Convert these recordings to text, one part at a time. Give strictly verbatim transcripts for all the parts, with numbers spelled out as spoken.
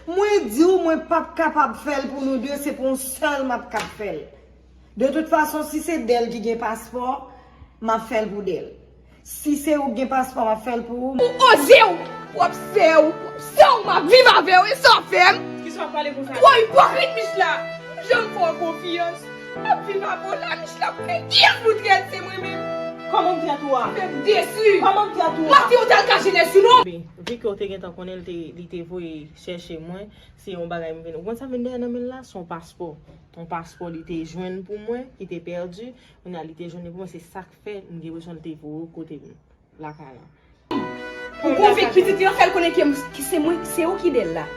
Mwen di w, mwen p ap kapab fè l pou nou de, se pou yon sèl m ap kab fè l. De tout fason, si se Dèl ki gen paspò, m ap fè l pou Dèl. Si se ou k gen paspò, m ap fè l pou ou. Ou oze w! W ap sè w! W ap sè w! M ap viv avè w! E sa w fè m? Kisa w ap pale konsa? Twò ipokrit, Michla! M janm fè w konfyans. M ap viv avè w la, Michla, m fè kiyès pou trèt se mwen menm? Kòman m trèt ou a? Fè m desi! Kòman m trèt ou a? Maten w t al ka jenès ou non! Viki, w te gentan konnen l te, li te voye chèche mwen, se yon bagay m vin. Ou konn sa m vin dèyè nan men l la? Se yon paspò. Yon paspò li te jwenn pou mwen, ki te pèdi. Kounye a li te jwenn li pou mwen, se sa k fè m gen rezon l te voye w kote m, lakay la. Ou konvenk pitit li an fè l konnen ke m, ke se mwen, se ou ki Dèl la.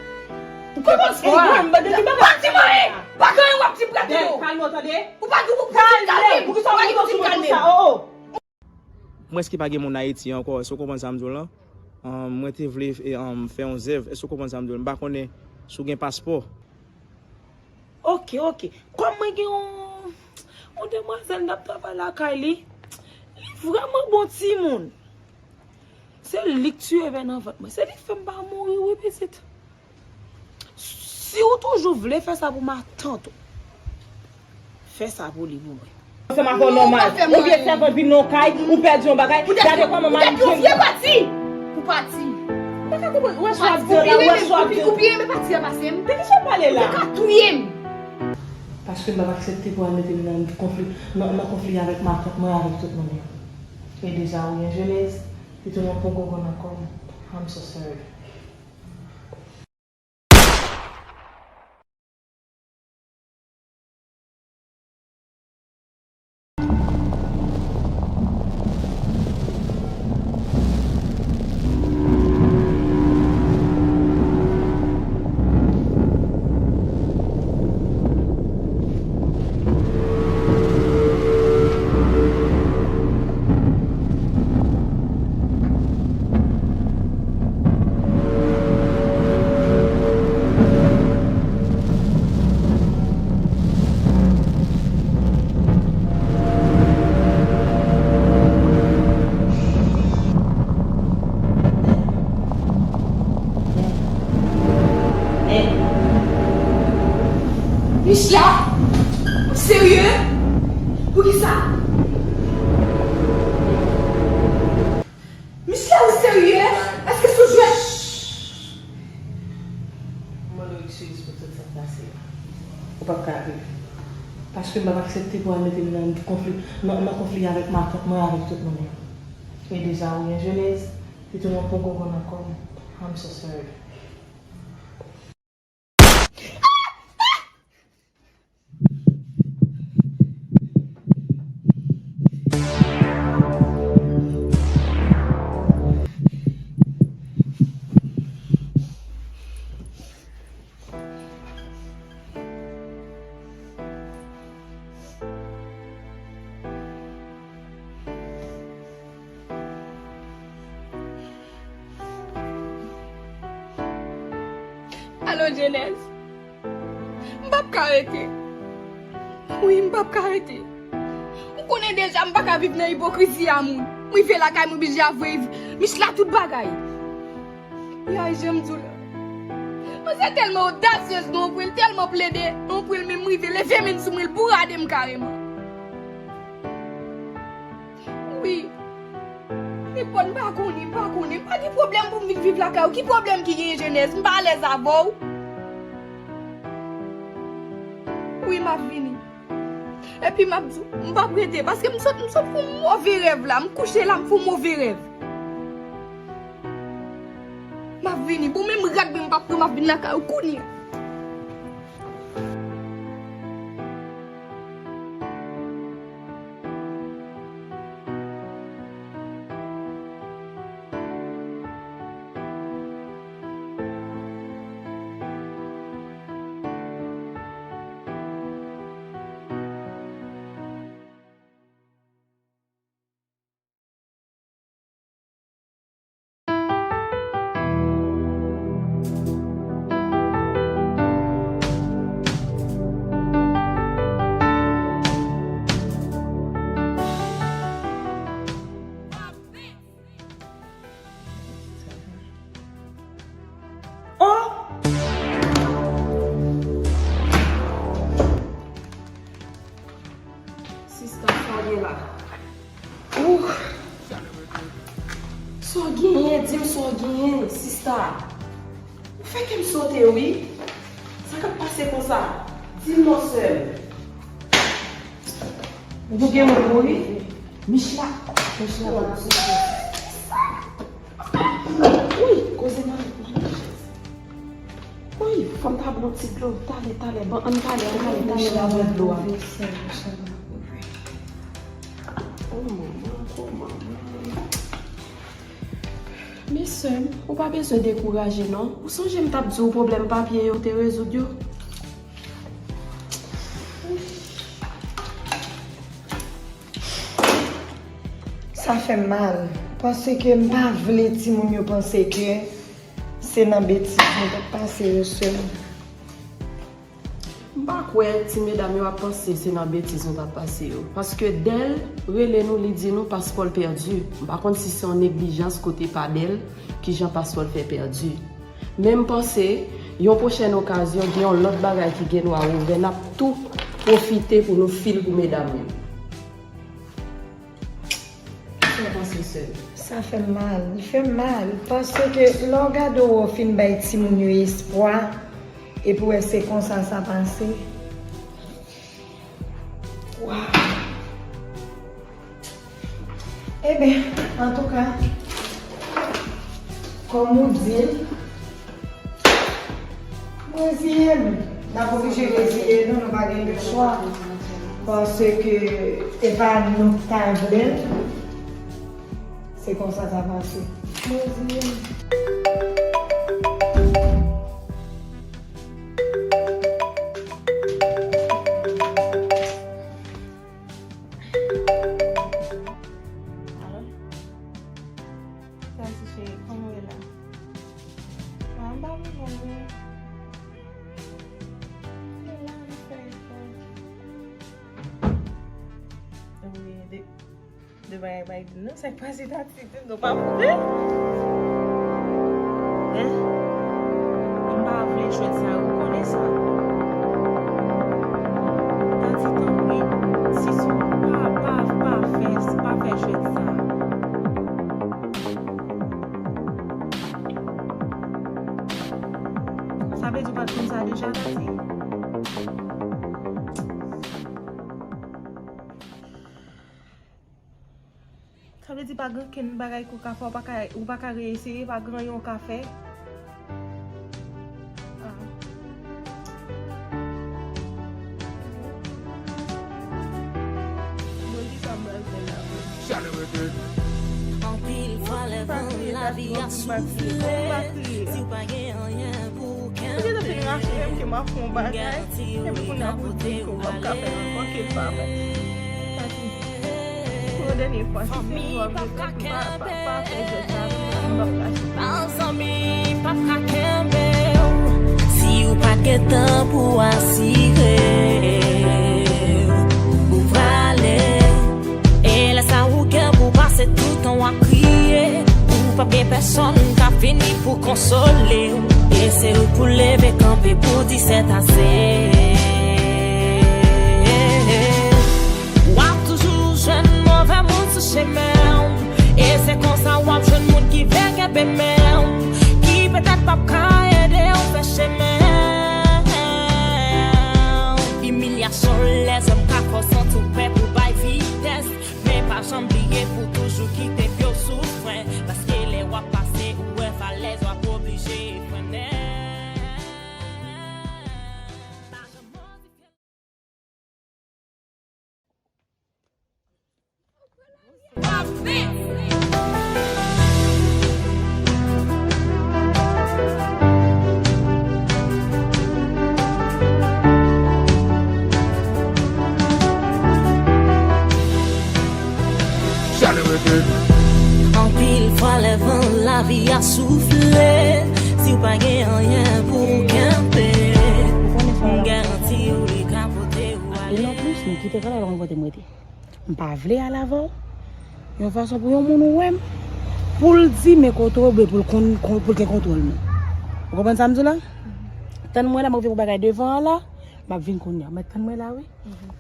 Ou konprann sa? Pati mwen! Pa gen anyen w ap di m rete yo! Kalme w tande! Ou pa di, ou pa di kalme! Poukisa w pa di kalme? Mwen èske pa gen moun Ayiti ankò? Èske w konprann sa m di w lan? Ahn, mwen te vle, e, ahn, fè yon zèv. Èske w konprann sa m di w lan? M pa konnen si w gen paspò. Oke, oke. Kòm mwen gen yon, yon demwazèl m t ap travay lakay li, li vrèman bon timoun. Se li k tiye vè nan vant mwen. Se li k fè m pa mouri, wi, pitit. Si w toujou vle fè sa pou matant ou, fè sa pou li pou mwen. Sa m ap fè w nòmal. Ou vye sèvant vin nan kay, ou pèdi yon bagay. Gade kòman mari m jwenn. Ou pati. Ou pati. M pa ka konprann. Ou wè sa w ap di la, ou wè sa w ap di. Ou pi renmen pati a pase m. De ki sa w ap pale la? Ou te ka touye m. Paske m p ap aksepte pou al mete m nan konfli, nan, nan konfli avèk matant mwen, avèk tout moun yo. E deja ou gen jenès, li tounen yon pongongon nan kò m. I'm so sorry. Michla, ou serye? Poukisa? Michla, ou serye? Èske se w jwèt? Mande w eskiz pou tout sa k pase a. Ou p ap ka viv. Paske m p ap aksepte pou al mete m nan konfli, nan, nan konfli avèk matant mwen, avèk tout moun yo. E deja ou gen jenès, li tounen yon pongongon nan kò m. I'm so sorry. Alo, Jenès. M p ap ka rete. Wi, m p ap ka rete. Ou konnen deja m pa ka viv nan ipokrizi a moun. M rive lakay, m oblije avwe Michla tout bagay. Yay, jan m di w la. Mwen se tèlman odasyez, non, pou l tèlman plede, non, pou l menm rive leve men sou mwen, l bourade m kareman. Wi. Nenpòt, m pa konnen, m pa konnen. M pa gen pwoblèm pou m vin viv lakay ou. Ki pwoblèm ki genyen, Jenès? M pa alèz avè w. Wi, m ap vini. Epi m ap di w, m p ap rete, paske m sot, m sot fè yon move rèv la. M kouche la, m fè yon move rèv. M ap vini. Bon, menm rad mwen m p ap pran, m ap vin lakay ou kounye a. Fè kè m sote wi. Sa k ap pase konsa? Di m non, sè m. Ou gen moun mouri? Mich la. Mich la pa la. Wi, koze nan, nan chèz. Wi, fò m ta bwè yon ti dlo. Talè, talè. Bon, ann talè, ann talè, talè, m a bwè dlo a. Oh, manman, oh, manman. Men sè m, ou pa bezwen dekouraje non. Ou sonje m t ap di w pwoblèm papye yo te rezoud yo? Sa fè m mal, paske m pa vle timoun yo panse ke se nan betiz nou t ap pase yo sè m. M pa kwè ti medam yo ap panse se nan betiz nou t ap pase yo. Paske Dèl rele nou, li di nou paspò l pèdi. M pa konn si se yon neglijans kote pa Dèl, kijan paspò l fè pèdi. Men m panse, yon pwochèn okazyon, gen yon lòt bagay ki gen dwa ouvè, n ap tou pwofite pou nou fil pou medam yo. Sa w panse, sè m? Sa fè m mal. Li fè m mal. Paske lè w gade w fin bay timoun yo espwa, epi w wè se konsa sa pase. Waw. Eben, antouka, kòm ou di l, reziye n. N ap oblije reziye nou, nou pa gen lechwa. Paske e pa nou k ta vle l. Se konsa sa pase. Reziye n. Alo? Sa se cheri, kòman w ye la? Mwen pa mouvman wi. Mwen la, mwen fè efò. Wi, de, de bagay bay di nou, sa k pase Tati, di nou pa moute? Hein? M pa vle jwèt sa, ou konnen sa. Tati, tanpri, si, si, pa, pa, pa fè, pa fè jwèt sa. Sa vle di w pa t konn sa deja, Tati? Sa vle di pa gen okenn bagay ke w ka fè, ou pa ka, ou pa ka reeseye, pa gen anyen w ka fè? Ah. Bon, kisa m pral fè la? Anpil fwa lè van lavi ap soufle, si w pa gen anyen pou w kenbe, m garanti w li ka pote w ale. Pou yon dènye fwa, si se nou ap rete, pa, pa, pa fè jwèt sa avè m, m p ap lage. Zanmi p ap ka kenbe w si w pa t gen tan pou w asire w ou prale. E lè sa ou gen pou pase tout tan w ap kriye, ou p ap gen pèsonn k ap vini pou konsole w. E se ou pou leve kanpe pou di sètase. W ap toujou jwenn move moun sou chemen w. E se konsa w ap jwenn moun ki vle kenbe men w, ki petèt p ap ka ede w fè chemen. Imilyasyon lèzòm ka fè w santi w pè pou bay vitès. Men pa janm bliye pou toujou kite pye w sou fren. Paske lè w ap pase, ou wè falèz, w ap oblije frennen. Anpil fwa lè van lavi a soufle, si w pa gen anyen pou w kenbe, m garanti w li ka pote w ale. E non plis, nou kite travay la, nou pote m rete. M pa vle al avè w. Yon fason pou yon moun wè m, pou l di men kote w ye, pou l konn, konn, pou l gen kontwòl mwen. Ou konprann sa m di w la? Tann mwen la, m ap vin pou bagay devan an la, m ap vin kounye a. Mèt tann mwen la, wi.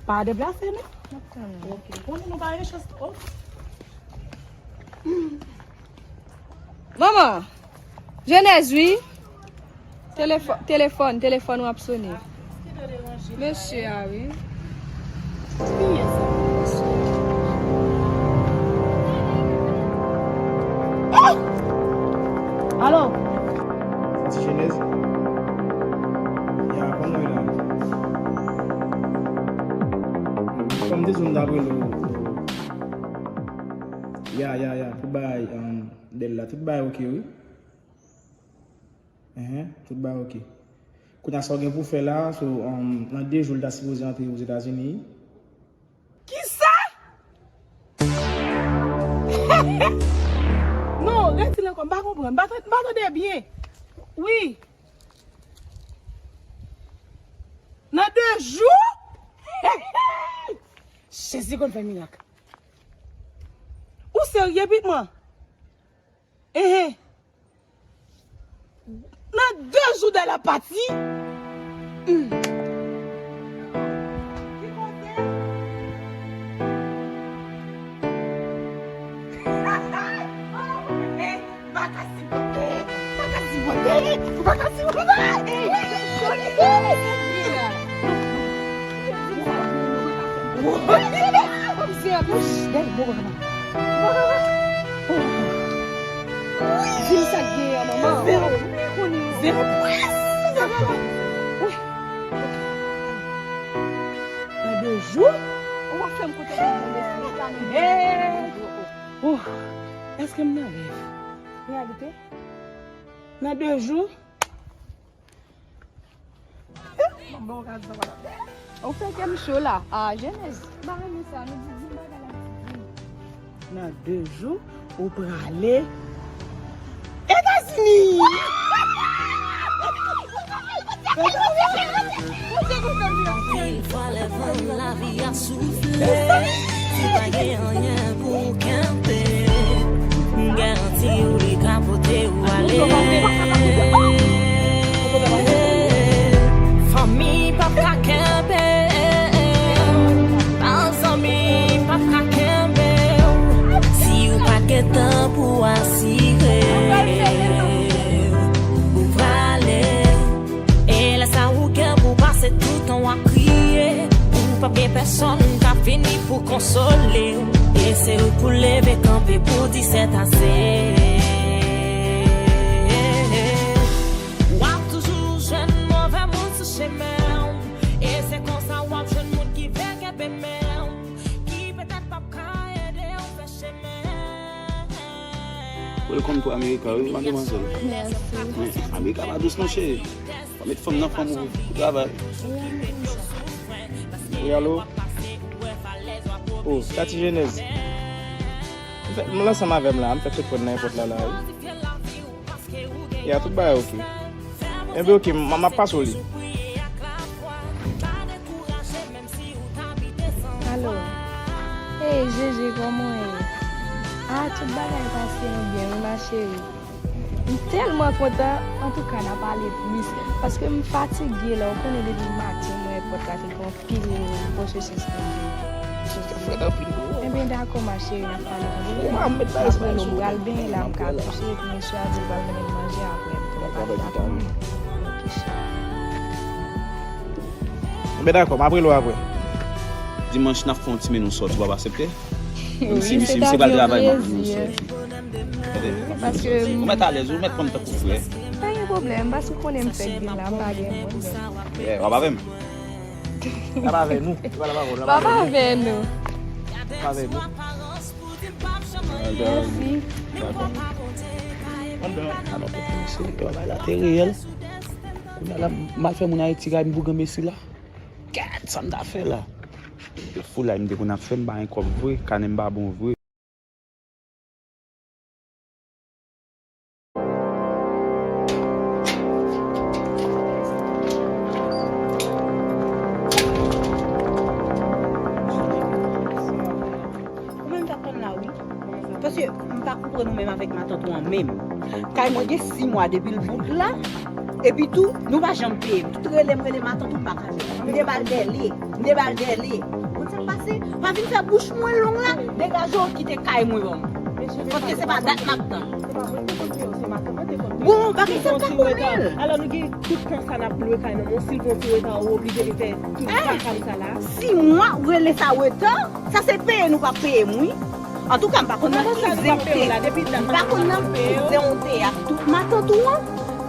Pa deplase, non. M ap tann ou. Ok. Konnen nou pa gen chans twòp. Manman, Jenèz, wi. Telefò-, telefòn, telefòn w ap sonnen. Mesye a, wi. Alo? Sa ti jenèz? Ya, kòman w ye la? Kòm te di w m t ap rele w. Ya, ya, ya, tout bagay, um, bèl la, tout bagay oke, wi. Enhen, tout bagay oke. Kounye a sa w gen pou fè la, so, um, nan de jou l ta sipoze antre Ozetazini. Kisa? Non, retire ankò, m pa konprann, m pa tan-, m pa tande byen. Wi. Nan de jou? Jezi konn fè mirak. Ou serye, pitit mwen? Enhen. Nan de jou dèyè l ap pati. Hmm. Ki kote? M pa ka sipote. M pa ka sipote. M pa ka sipote. Di m sa k genyen an, manman. Zero. Zero. Nan de jou? Ou ap fè m koute. Hey! Oh, èske m nan rèv? Reyalite? Nan de jou? Ou fè kè m cho la. Ah, jenès. M pa renmen sa. Nou di, di m bagay la. Nan de jou, ou prale Etazini. Anpil fwa lè van lavi a soufle, si w pa gen anyen pou w kenbe, m garanti w li ka pote w ale. Fanmi p ap ka kenbe w, zanmi p ap ka kenbe w, si w pa gen tan pou w asire w, ou prale. E lè sa ou gen pou pase tout tan w ap kriye, ou p ap gen pèsonn k ap vini pou konsole w. E se ou pou leve kanpe pou di sètase. W ap toujou jwenn move moun sou chemen w. E se konsa w ap jwenn moun ki vle kenbe men w, ki petèt p ap ka ede w fè chemen. Welcome to America, wi, madmwazèl. Mèsi. Wi, America pa dous non, cheri. Met fanm nan fanm ou pou travay. Wi, alo? Oh, Tati Jenèz. M fè, m ansanm avè m la, m fèk sot pran nan èpòt la, la, wi. Ya, tout bagay oke. Enben, oke, m, m ap pase w li. Alo. Hey, Jeje, kòman w ye? Ah, tout bagay pase byen, wi, ma chérie. M tèlman kontan. Antouka, n a pale plis. Paske m fatige la, ou konnen depi maten, mwen, èpòt la te gen anpil pwosesis pou m fè. Enben, dakò, ma chérie, n a pale tande. M ap pral benyen la, m ka kouche, epi mesye a di l pral mennen m manje apre, m tou pale la pou mwen. Oke, cheri. Enben, dakò, m ap rele w apre. Dimanch, n ap fè yon ti meni sòti, w ap aksepte? Wi, se ta fè yon plezi. Ou mèt alèz, ou mèt pran m tankou frè. Pa gen pwoblèm, paske ou konnen m fèk vin la, m pa gen pwoblèm. Yeah, w ap avè m? W ap avè nou. W ap avè nou. W ap avè nou. Mèsi. Dakò. Alò, mesye, bagay la te reyèl. Kounye a la, m al fè moun Ayiti kay m pou granmesi la. Gad sa m ta fè la. Foulay m te konn ap fè, m pa gen kòb vre, kanè m pa bon vre. Ou menm t ap tann la, wi. Paske m pa konprann ou menm avèk matant ou an menm. Kay mwen gen sis mwa depi l bout la, epi tou, nou pa janm peye m. Tout rele m, rele matant ou pa ka jwenn. M te ba l dèle, m te ba l dèle. Ou konn sa k pase? Pa vin fè bouch mwen long la, degaje w kite kay mwen ban m. Paske se pa dat m ap tann. Bon, bagay sa m pa konnen l. Alò nou gen tout tan sa n ap lwe kay nan men w, si l gen yon ti reta, ou oblije fè tout vakam sa la. Si mwa ou rele sa reta, sa se peye nou p ap peye m, wi. Antouka, m pa konn nan ki zen w te. M pa konn nan ki zen w te a. Tout matant ou an,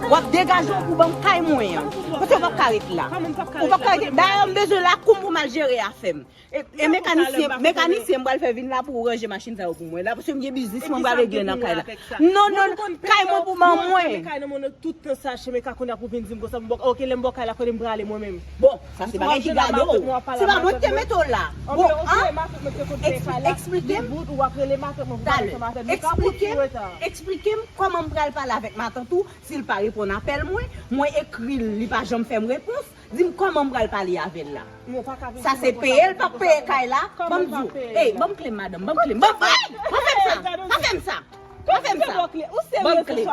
w ap degaje w pou ban m kay mwen an. Paske w p ap ka ret la. Ou p ap ka ret. Dayè, m bezwen lakou m pou m al jere afè m. E, e mekanisyen, mekanisyen, m pral fè vin la pou w ranje machin sa yo pou mwen la, paske m gen biznis mwen pral regle nan kay la. Non, non, kay mwen pou ban mwen. Kay nan men w tout tan sa, Chemeka, kounye a pou vin di m konsa, m bò, ok, lè m bò kay la, kote m prale mwen menm? Bon, sa se bagay ki gade w. Se pa mwen ki te mete w la. Bon, an? Eksplike m. Talè. Eksplike m, eksplike m kòman m pral pale avèk matant ou, si l pa reponn apèl mwen, mwen ekri l, li pa janm fè m repons. Di m kòman m pral pale avè l la. Sa se peye l p ap peye kay la. Ban m di w. Ey, ban m kle m, madanm. Ban m kle m. Ban m, ey! Pa fè m sa! Pa fè m sa! Pa fè m sa! Ban m kle m.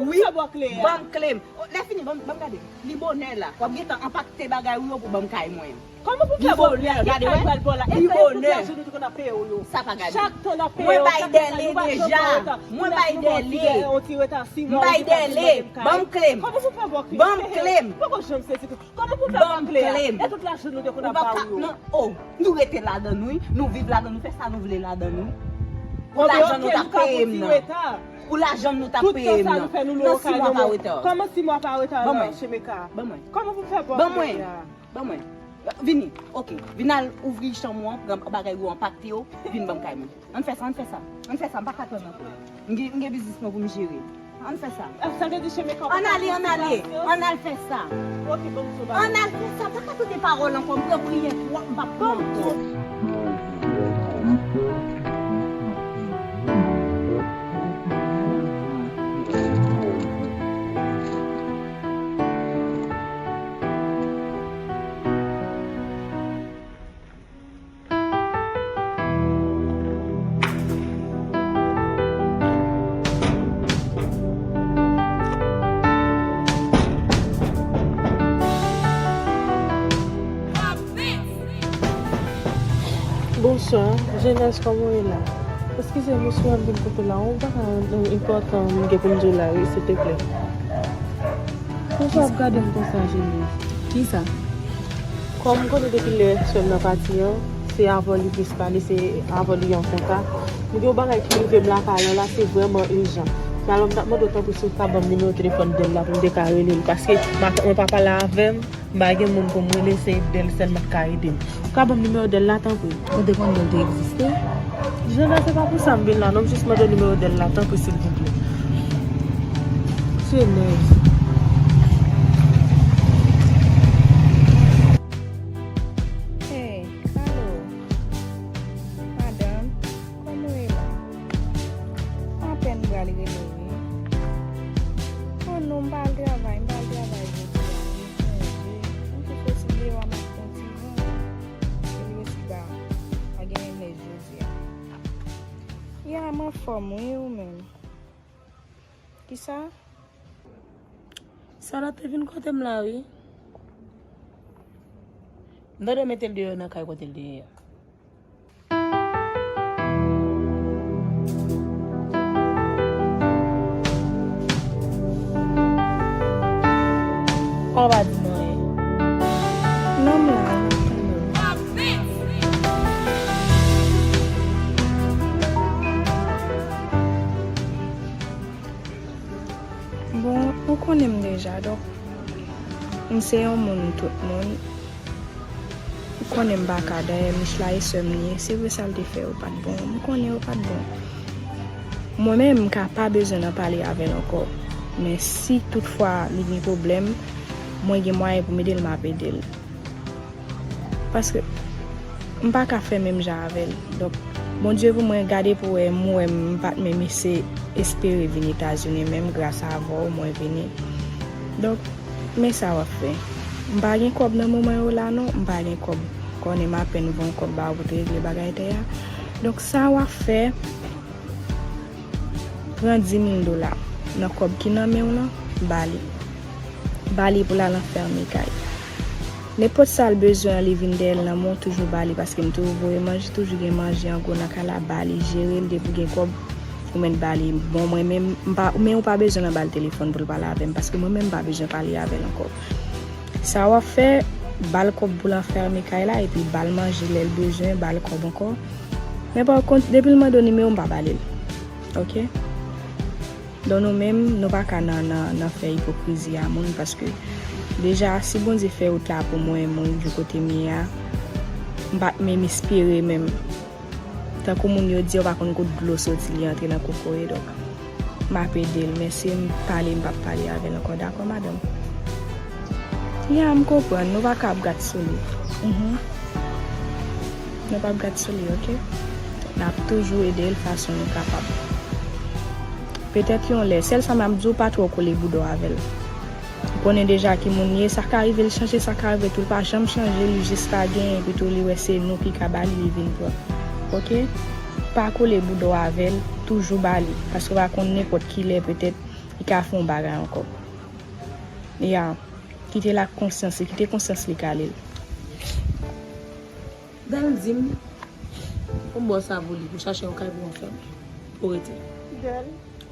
Wi, ban m kle m. Lè fini, ban m, ban m gade. Li bonè la. W ap gentan anpakte bagay ou yo pou ban m kay mwen. Kòman pou fè bòklè a? Li bonè. Li bonè. Sa pa gade. Mwen bay dèle deja. Mwen bay dèle. Mwen bay dèle. Ban m kle m. Ban m kle m. Kòman pou fè bòklè a? E tout lajan nou te konn ap ba ou yo. Non, oh, nou rete ladan nou, wi. Nou viv ladan nou, fè sa nou vle ladan nou. Pou lajan nou t ap peye m nan. Pou lajan nou t ap peye m nan. Nan si mwa pa reta. Kòman si mwa pa reta la, Chemeka? Ban mwen. Kòman pou fè bòklè a? Ban mwen. Vini. Ok. Vin al ouvri chanm ou an, pran bagay ou anpakte yo, vin ban m kay mwen. Ann fè sa, ann fè sa. Ann fè sa, m pa ka tann ankò. M gen, m gen biznis mwen pou m jere. Ann fè sa. Ann ale, ann ale. Ann al fè sa. Ann al fè sa. M pa ka tande pawòl ankò. M pran priyè twòp, m p ap pran ankò. Bonswa, Jenès, kòman w ye la? Eskize m, wi, si w ap vin kote la, yon bagay enpòtan m gen pou m di w la, wi, silteplè. Poukisa w ap gade m konsa, Jenès? Kisa? Kòm m konnen depi lè sè m nan pati an, se avè w li plis pale, se avè w li an kontak. M gen yon bagay ki rive m lakay lan la, se vrèman ijan. Alò, m t ap mande w tanpri si w ta ban m nimewo telefòn Dèl la pou m te ka rele l, paske matant mwen pa pale avè m, m pa gen moun pou m rele, se Dèl sèlman k ka ede m. Ou ka ban m nimewo Dèl la, tanpri? Ou te konn Dèl te egziste? Jenès, se pa pou sa m vin la, non, m jis mande w nimewo Dèl la, tanpri, silvouplè. Jenès. Hey, alo. Madanm, kòman w ye la? Apèn m pral rele w, wi. Oh non, m pa al travay, m pa al travay jodi a, wi, Bondye. M tou soti deyò a, m ap pran ti van. E li osi ba, pa gen nèj jodi a. Ya, m anfòm, wi, ou menm? Kisa? Charlotte te vin kote m la, wi. M tande yo mete l deyò nan kay kote l te ye a. Ou pa di m anyen. Non, m la. Bon, ou konnen m deja, donk, m se yon moun tout moun. Ou konnen m pa ka, dayè, Michela e sè m li ye. Se vre sa l te fè yo pa t bon. M konnen yo pa t bon. Mwen menm, m ka pa bezwen nan pale avè l ankò. Men si toutfwa li gen pwoblèm, mwen gen mwayen pou m ede l, m ap ede l. Paske m pa ka fè menm jan avè l. Donk, Bondye pou mwen gade pou wè, m wè m pa t menm ese-, espere vin Etazini, menm gras avè w, mwen vini. Donk, men sa w ap fè. M pa gen kòb nan moman yo la, non, m pa gen kòb. Konnen m apèn voye yon kòb ba w pou te regle bagay tè a. Donk, sa w ap fè, pran di mil dola nan kòb ki nan men w lan, ba li. Ba li pou l al anfème kay. Nenpòt sa l bezwen an, li vin dèyè l nan men w, toujou ba li, paske m toujou voye manje, toujou gen manje an gwo nan kay la, ba li, jere l, depi w gen kòb, Ou mèt ba li. Bon, mwen menm, m pa, men ou pa bezwen nan ba l telefòn pou l pale avè m, paske mwen menm m pa bezwen pale avè l ankò. Sa w ap fè, ba l kòb pou l anfème kay la, epi ba l manje lè l bezwen, ba l kòb ankò. Men pa kont, depi l mande w nimewo, m pa ba li l. Oke? Donk nou menm, nou pa ka nan, nan, nan fè ipokrizi a moun, paske deja, si Bondye fè wout la pou mwen, mwen rive kote m ye a, m pa t menm espere menm. Tankou moun yo di, yo pa konn kote dlo soti, li antre nan kokoye, donk m ap ede l, men si m pale, m p ap pale avè l ankò, dakò, madanm? Ya, m konprann, nou pa ka ap gad sou li. Mhm. Nou p ap gad sou li, oke? N ap toujou ede l fason nou kapab. Petèt yon lè, sèl sa m ap di w, pa twò kole bouda w avè l. Ou konnen deja ki moun li ye, sa ka rive l chanje, sa ka rive tou l pa janm chanje, li jis pa genyen, epi tou li wè se nou ki ka ba li, li vin pran. Oke? Pa kole bouda w avè l, toujou ba li, paske w pa konn nenpòt kilè, petèt, li ka fè yon bagay ankò. Ya, kite l ak konsyans li, kite konsyans li kale l. Dèl di m, pou m ba w sa pou li, pou chache yon kay pou anfème, pou rete. Dèl?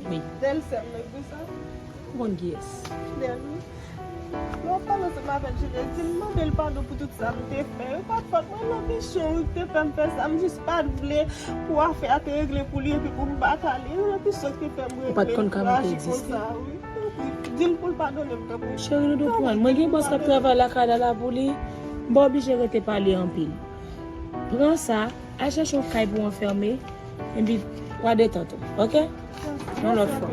Wi. Dèl sè m nan, wi sa. Ou konn kiyès? Dèl, wi. Lè w ap pale ansanm avè l, Jere, di m mande l padon pou tout sa m te fè. E pa t fòt mwen, lanbisyon wi ki te fè m fè sa. M jis pa t vle pou afè a te regle pou li epi pou m pa t ale. Lanbisyon ki te fè m regle pou l aji konsa, wi. Di l pou l padone m, tanpri. Cheri, nou dwe pran. Mwen gen bòs k ap travay lakay la la pou li. M pa oblije rete pale anpil. Pran sa, al chèche yon kay pou w anfème, epi w a detant ou, oke? Yon lòt fwa.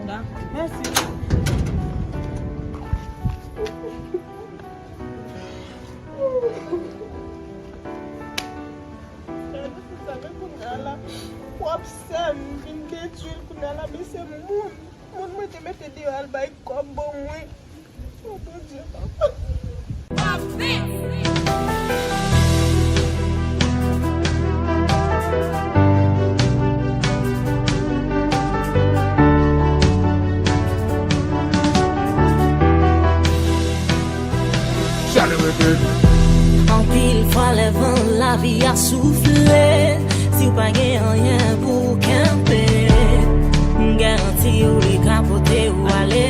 Dakò. Mèsi. Gade sa, men kounye a la, w ap sè m, vin detwi l, kounye a la, men se moun. Moun mwen te mete deyò al bay kòb ban mwen. O Bondye, papa. Anpil fwa lè van lavi a soufle, si w pa gen anyen pou w kenbe, m garanti w li ka pote w ale.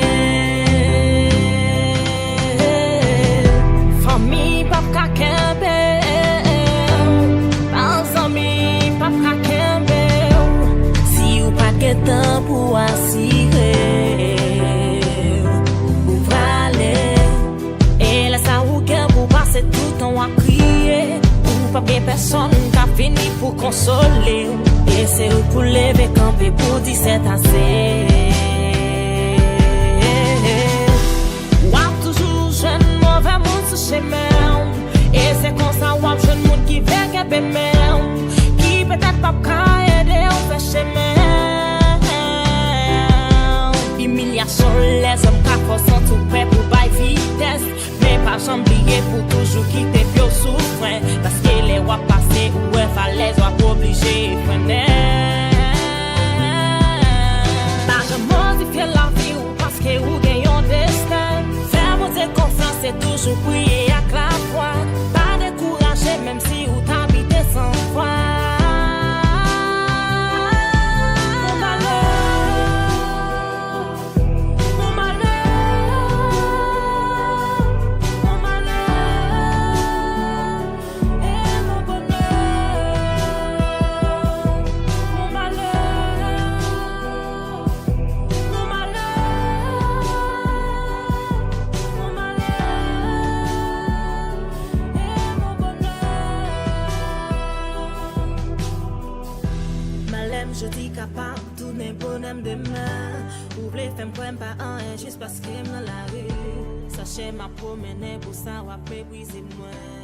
Fanmi p ap ka kenbe w, pa zanmi p ap ka kenbe w, si w pa t gen tan pou w asire w, ou prale. E lè sa ou gen pou pase tout tan w ap kriye, ou p ap gen pèsonn k ap vini pou konsole w. E se ou pou leve kanpe pou di sètase. W ap toujou jwenn move moun sou chemen w. E se konsa w ap jwenn moun ki vle kenbe men w, ki petèt p ap ka ede w fè chemen. Imilyasyon lèzòm ka fè w santi w pè pou bay vitès. Men pa janm bliye pou toujou kite pye w sou fren, paske lè w ap pase ou wè falèz, w ap oblije frennen. Pa janm modifye lavi w paske ou gen yon desten. Fè Bondye konfyans e toujou priye ak lafwa. Pa dekouraje menm si ou ta bite san fwa. Mon malè. Mon malè, mon malè e mon bonè. Mon malè, mon malè, mon malè e mon bonè. Malè m jodi kapab tounen bonè m demen. Ou vle fè m kwè m pa anyen jis paske m nan lari. Sa chè m ap pwomennen, pou sa w ap meprize mwen.